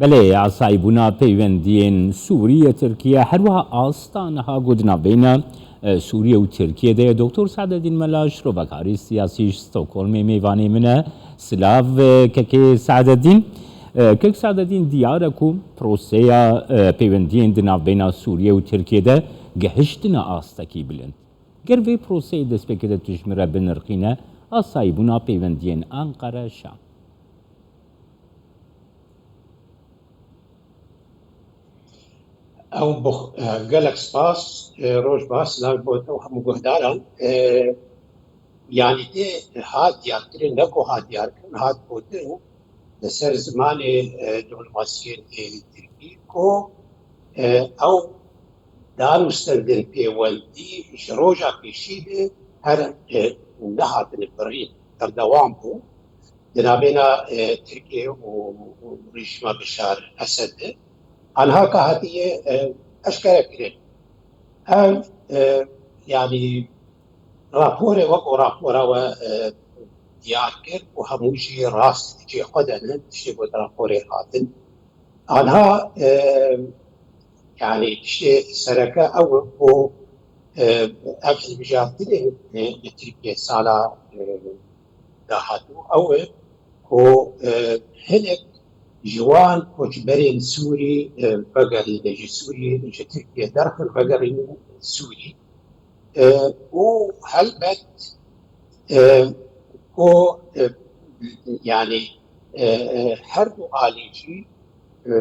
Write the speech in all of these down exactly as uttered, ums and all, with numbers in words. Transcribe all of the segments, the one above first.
Belê, asayîbûna peywendiyên Sûriye-Tirkiye her wiha asta niha ku di navbeyna, e, Sûriye û Tirkiye de ye. Doktor Saededîn Mela, şirovekarî siyasî ji Stockholmê mêvanê min e. Silav, e, kekê Saededîn. E, kek Saededîn, diyar e ku proseya, e, peywendiyên di navbeyna Sûriye û Tirkiye de gihiştine astekî bilind. Ger vê proseyê destpêkê de tu ji min re binirxîne, asayîbûna peywendiyên Anqere-Şam. Ew bix-, e, gelek spas, e, roj baş, silav bo te û hemû guhdaran. E, yanî tê hat diyarkirin, ne ku hat diyarkirin, hat gotin li ser zimanê, e, diplomasiyên, e, tirkî ku, e, ew dan û stendên pêwendî ji roja pêşî de her, e, nehatine birîn, berdewam bû. Di navbêna, e, Tirkiye û, û rejîma Bişar Esed de. Anha ka hatiye, e, eşkere kirin. Ev, e, yanî raporê wek û rapora we, e, diyar kir û hemû jî rast cihê xwe de ne, tiştê ku di raporê hatin. Anha, e, yanî tiştê sereke ew e ku, e, ev hilbijartinê, e, li Tirkiye sala, e, dahatû ew e ku, e, hinek ji wan koçberên Sûrî, e, vegerîne ji Sûrî, ji Tirkiye derxin vegerîne Sûrî. E, û helbet, e, ku, e, yanî, e, e, her du alî jî, e,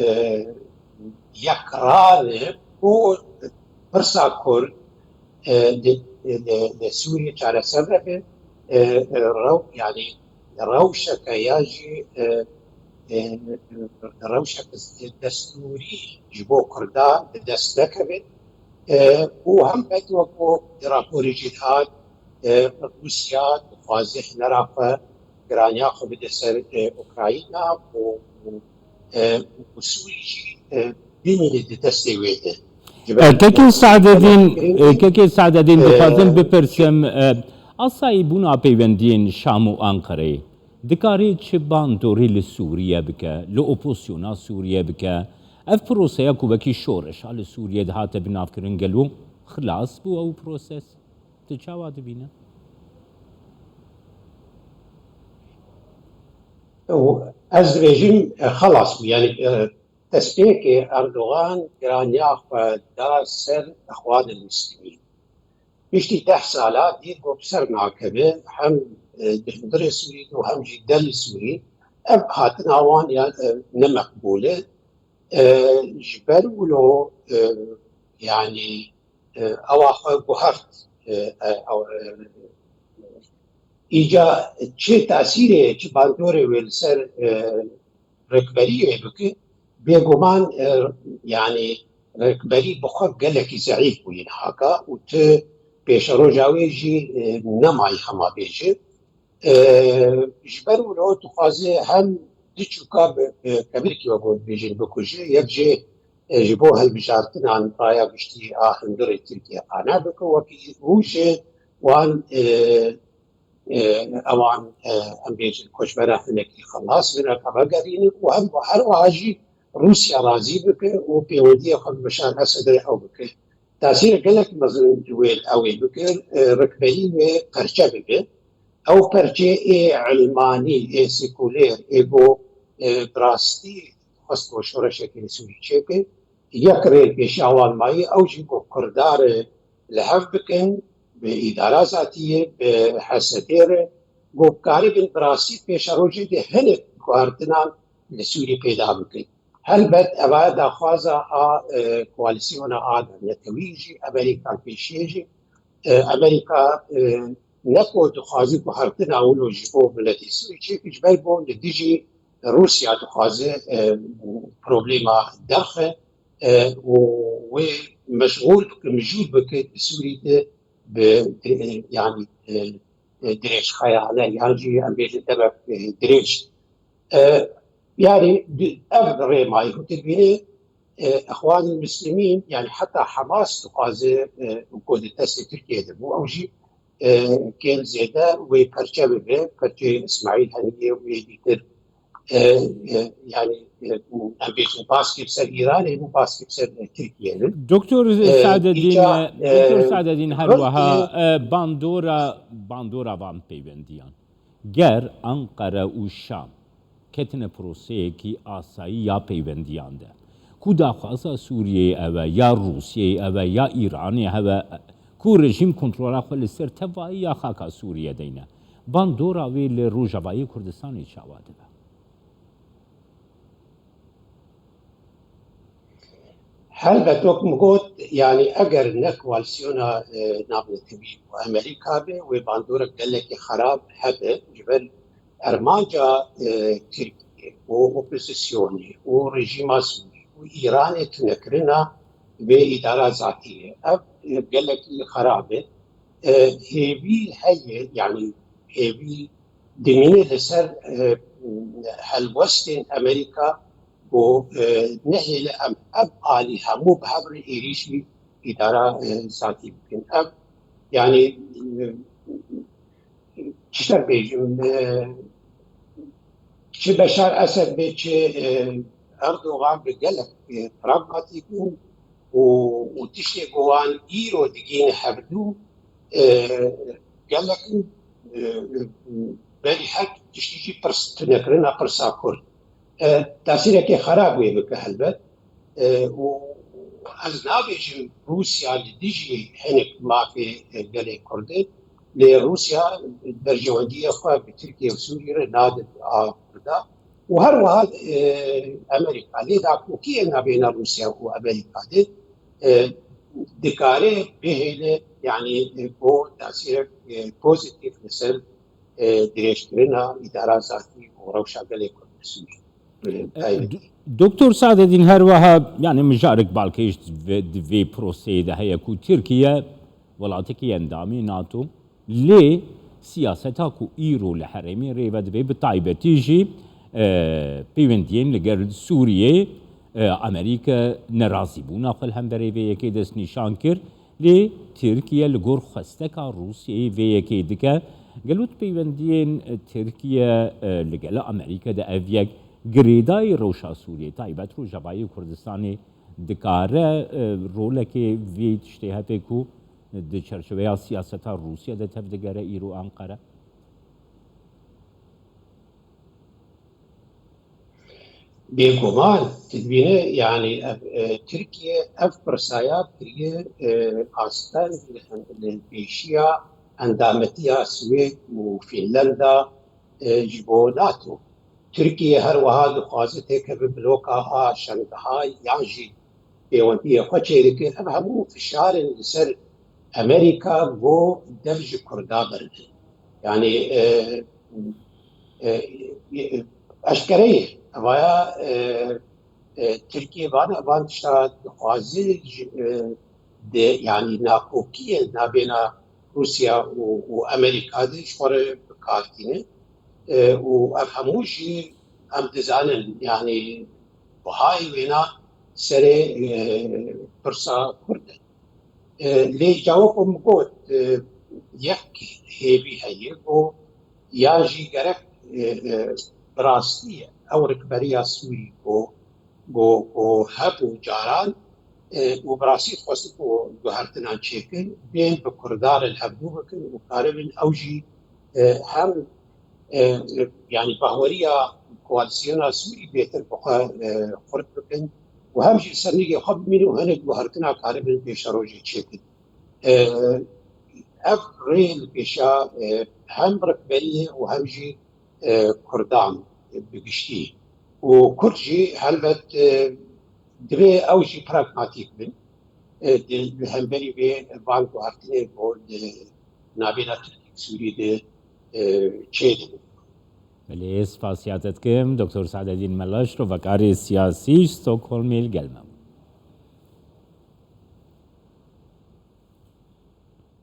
e, yekrar e ku pirsa Kurd, e, li, li, li Sûriyê çareser nebe, e, e, rew-, yanî rewşeke ya jî, e, e, rewşeke destûrî ji bo Kurdan bi dest nekeve. E, û helbet wek ku di raporê jî dihat, e, Rûsya dixwaze hunera xwe, giraniya xwe bide ser, e, Ukrayna û, û, e, û Sûrî jî, e, bimîne di destê wê de. Ji ber E, kekê Saededîn, e, kekê Saededîn, e, dixwazim bipirsim, e, asayîbûna peywendiyên Şam û Anqereyê dikarê çi bandorê li Sûriye bike, li opozisyona Sûriye bike? Ev proseya ku wekî şoreşa li Sûriye dihate binavkirin, gelo xilas bû ew proses? Tu çawa dibîne? Û ez dibêjim, e, xelas bû. Yanî, e, destpêkê Erdogan giraniya xwe da ser Exwanil Muslimîn. Piştî deh sala dît ku bi ser nakeve, hem, e, di hundirê Sûrî de û hem jî derî Sûrî, ev hatina wan ya, e, ne meqbûl e. E, ji ber wilo, e, yanî, e, ewa xwe guhert, e, e, ew, e, îca çi tesîrê, çi bandorê wê li ser, e, rêkberiyê bike, bêguman, e, yanî rêkberî bi xwe gelekî zeîf bûye niha ka û ti pêşeroja wê jî, e, nemayî hema bêje. E, ji ber wilo dixwaze hem du çûka bi, bi kevirkî wek dibêjin bikuje, yek jê, e, ji bo hilbijartinan raya giştî a hundirê Tirkiye qane bike, wekî û jî wan, e, e, ewan, e, em bêjin koçbera hinekî xelas bine, vegerînin û hem her wiha jî Rûsya razî bike û pêwendiyê xwe bi Beşar Esedê ew bike. Tesîrê gelek mezin wê li ew ê bike, e, rikberî wê perçe bibe. Ew perçê ê ilmanî, ê sekulêr, ê ku, e, bi rastî xwest ku şoreşekê li Sûrî çêke, yek rê li pêşiya wan mayî, ew jî ku Kurda re li hev bikin, bi îdara zatiyê, bi H S D re, ku bikaribin bi rastî pêşerojê de hinek guhertinan li Sûrî peyda bikin. Helbet eva daxwaza a, e, koalîsyona a newletewî jî, Amerîka pêşiyê jî, e, Amerîka, e, ne ku dixwaze guhertina wilo ji bo miletê Sûrî çêke, ji ber ku li dijî Rûsya dixwaze, e, problema derxe, e, û wê meşxûl bike, mijûl bike di Sûrî de bi, e, yanî, e, e, dirêjxeyane yan jî em bêjin demek, e, dirêj. E, yanî bi-, ev rêmayî ku tu dibînî, e, Exwanul Muslimîn, yanî heta Hamas dixwaze, e, ku di destê Tirkiyê de bû, ew jî, e, kêm zêde wê perçe bibe, perçeyê Îsmaîl Haniyê û yê dîtir, e, e, yani e, em bêjin baskê bi ser Îranê bû, baskê bi ser e, Tirkiye ne. Doktor E, Sadedîn, îca, e, Doktor Sadedîn her rol wiha e, e, bandora bandora van peyvendiyan. Ger Ankara û Şam ketine proseyekî asayî ya peyvendiyan de, ku daxwaza Sûriyeyê ev e, ya Rûsiyeyê ev e, ya Îranê hev e, ku rejîm kontrola xwe li ser tevayî ya xaka Sûriye deyne, bandora wê li Rojavayê Kurdistanê çawa dibe? Helbet wek min got, yani eger ne koalîsyona e, navnetewî û Amerîka be, wê bandorek gelekî xerab hebe, ji ber armanca e, Tirkiye û opozîsyonê û rejîma Sûrî û Îranê tunekirina vê îdara zatî ye. Ev e, gelekî xerab e. E, hêvî heye, yani hêvî dimîne li ser e, helwestên Amerîka ku e, nehêle em ev alî hemû bi hev re êrîşî îdara e, zatî bikin. Ev yani e, çi ser bêjim, e, çi Beşar Esed be, çi e, Erdogan be gelek e, pragmatîk in û, û tiştê ku wan îro digihîne hevdû e, gelek in e, berî her tiştî jî pirs tunekirina pirsa Kurd. E, tesîrekê xerab wê bike helbet. E, û ez nabêjim Rûsya li dijî hinek mafê e, gelê Kurd e. Lê Rûsya berjewendiyê xwe bi Tirkiye û Sûriyê re nade a Kurda. Û her wiha e, Amerîka. Lê dakokiyê navbêna Rûsya û Amerîka de e, dikare bihêle, yani e, bo tesîrek e, pozîtîf li ser e, dirêjkirina îdara zatî û rewşa gelê Kurd li Sûriyê. E, taybetî. Doktor Sadedîn her wiha, yani mijarek balkêş di vê, di vê proseyê de heye ku Tirkiye welatekî endamê NATO, lê siyaseta ku îro li herêmê rêve dibe, bi taybetî jî e, peywendiyên li gel Sûriyê, e, Amerîka nerazîbûna xwe li hemberê vê yekê destnîşan kir. Lê Tirkiye li gor xwesteka Rûsiyeyê vê yekê dike. Gelo di peywendiyên Tirkiye e, li gel Amerîka de ev yek girêdayî rewşa Sûriyê, taybet Rojavayê Kurdistanê, dikare e, rolekê vê tiştê hebe ku di çerçeveya siyaseta Rûsya de tevdigere îro Anqara? Bêguman, tu dibîne, yani ev, e, Tirkiye ev pirsaya kiriye e, asteng li, li pêşiya endametiya Swêd û Fînlanda e, ji bo NATO. Tirkiye her wiha dixwaze têkeve bloka a Şanghay yan jî pêwendiyê xwe çêdike. Ev hemû fişarên li ser Amerîka bo dev ji Kurda berdin. Yani e, e, e, eşkere ye. Evaya e, e, Tirkiye van, van tişta dixwaze ji, e, de, yani nakokiyê nabêna Rûsya û, û Amerîka de ji xwe re bi kar tîne. E, û ev hemû jî em dizanin, yani bihayê wêna serê e, pirsa Kurd e. E, lê cawab min got, e, yek hêvî heye, got, ya jî gerek e, e, bi rastî ew rikberiya Sûrî ku, ku, ku hebû caran e, û bi rastî dixwestin ku guhertinan çêkin, bên bi Kurdan re li hevdû bikin û karibin ew jî e, hem e, yani bahweriya koalîsyona Sûrî bêtir bi xwe e, xurt bikin û hem jî li ser nigê xwe bimînin û hinek guhertina karibin pêşerojê çêkin. E, ev rê li pêşa e, hem rikberiyê û hem jî e, Kurdan bi giştî û Kurd jî helbet e, divê ew jî pragmatîk bin. E, di, li hemberî vê van guhertinê ku li navêna Tirkî û Sûrî de e, çêdibin. Belê, spasiya te dikim. Doktor Sadedîn Melaş, rovekarê siyasî ji Stockholmê li gel me bû.